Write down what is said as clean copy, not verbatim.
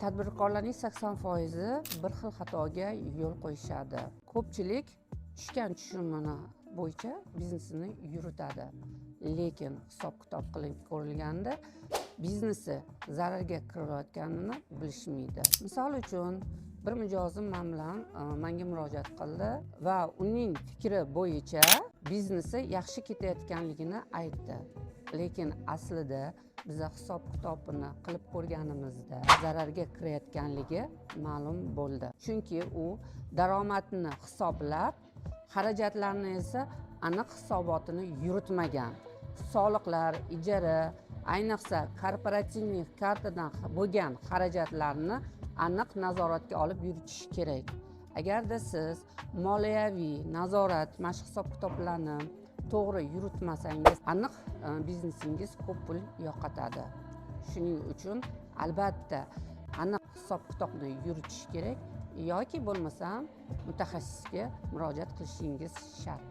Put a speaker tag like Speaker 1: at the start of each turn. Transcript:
Speaker 1: Tadbirkorlarning 80% bir xil xatoga yo'l qo'yishadi. Ko'pchilik tushgan tushumini bo'yicha biznesini yuritadi. Lekin hisob-kitob qilib ko'rilganda biznesi zararga kirayotganini bilishmaydi. Misol uchun, bir mijozim men bilan menga murojaat qildi va uning fikri bo'yicha biznesi yaxshi ketayotganligini aytdi. Lekin aslida biza hisob-kitobini qilib ko'rganimizda zararga kirayotganligi ma'lum bo'ldi. Chunki u daromadini hisoblab, xarajatlarni esa aniq hisobotini yuritmagan. Soliqlar, ijara, ayniqsa корпоративный kartadan bo'lgan xarajatlarni aniq nazoratga olib yuritish kerak. Agarda siz moliyaviy nazorat, mana shu hisob-kitoblarni to'g'ri yuritmasangiz, aniq biznesingiz ko'p pul yo'qotadi. Shuning uchun albatta aniq hisob-kitobni yuritish kerak yoki bo'lmasam mutaxassisga murojaat qilishingiz shart.